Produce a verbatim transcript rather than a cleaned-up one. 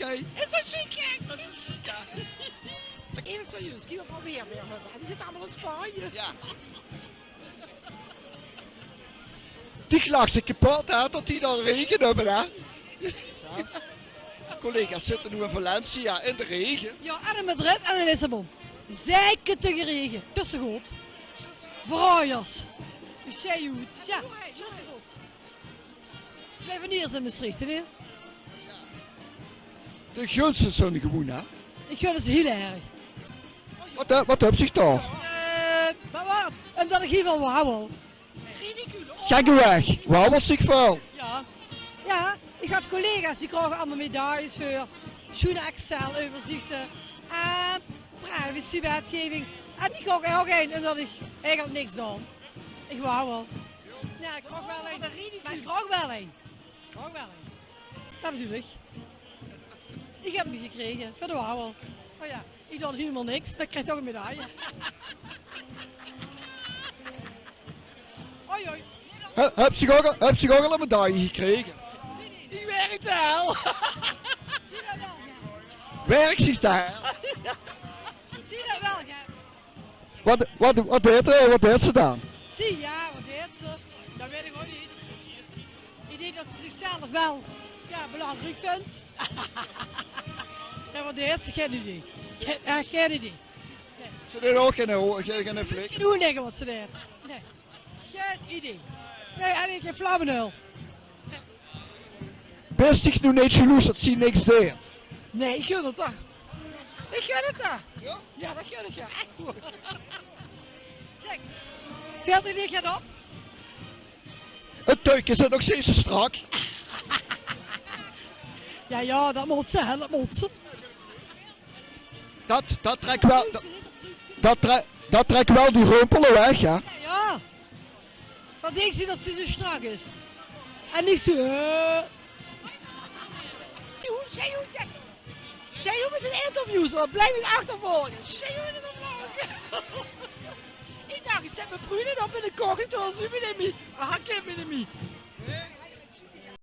Hey. Is dat sjiek, hè? Dat is sjiek, hè? Effe serieus, kiek wat veur weer v'r höbbe. Die zitte allemaol in Spanje. Ja. Die lach zich kepot, hè, dat die dan regen höbbe, hè? Collega's zitte noe in Valencia in de regen. Ja, en in Madrid en in Lissabon. Zeike te gerege. Tusse good. Verraojers. Zeike good. Ja, tusse good. Ze blieve neet in Mestreech, hè? De gunste zo'n gewoen, hè? Ich gun ze hiel erg. Wat, eh, wat höbs dich toch? Eh, wat waor 't? Umdat ich hiel väöl wauwel. Gekkeweg, wauwels dich väöl? Ja. Ja, ich had collega's die kraoge allemaol medailles veur sjoen Excel-euverzichte en privacywetgeving. En die kraog ich ouch ein, umdat ich eigelik niks doon. Ich wauwel. Ja, ich kraog waal ein. Mer ich kraog waal ein. Kraog waal ein. Dat bedoel ich. Ich höb 'm gekrege veur de wauwel. Oh ja, ich doon hielemaol niks, mer ich krieg toch ein medaille. Oi, oi. Hö-, höbs dich ouch, höbs dich ouch al ein medaille gekrege? Ich werk de hel. Werk zich de hel? Zie dat waal, ja. Wat, wat, wat deit, eh, wat deit ze dan? Zie, ja, wat deit ze? Dat weit ich ouch neet. Ich dink dat ze zichzelf waal, ja, belangriek vindj. Ja, wat deit ze? Gein idee. Gein, eh, gein idee. Ze deit ouch gein, gein, gein flik. Gein idee wat ze deit. Nae. Gein idee. Nae, en ich gein flauw benul. Bis dich noe neet jaloers dat zie niks deit? Nae, ich gun 't häör. Ich gun 't häör. Ja? Ja, dat gun ich häör. Ech waor. Zèk, vilt dich neet get op? 't Tuikske zit nog steeds zo strak. Ja, ja, dat mót ze, hè, dat mót ze. Dat, dat trèk waal, dat, dat trèk, dat trèk waal die rumpele weg, hè? Ja, ja. Wat dinks se dat ze zo strak is? En neet zo, eh. Joe, zèk, joe, zèk. Zèk, joe, mit 't interview, zo. Blief mich achtervolge. Zèk, joe, mit 't opvolge. Ich dach, ich zèt mien prune op in de koch, toen zuus se mich neet mie. Aha, kènt mich neet mie.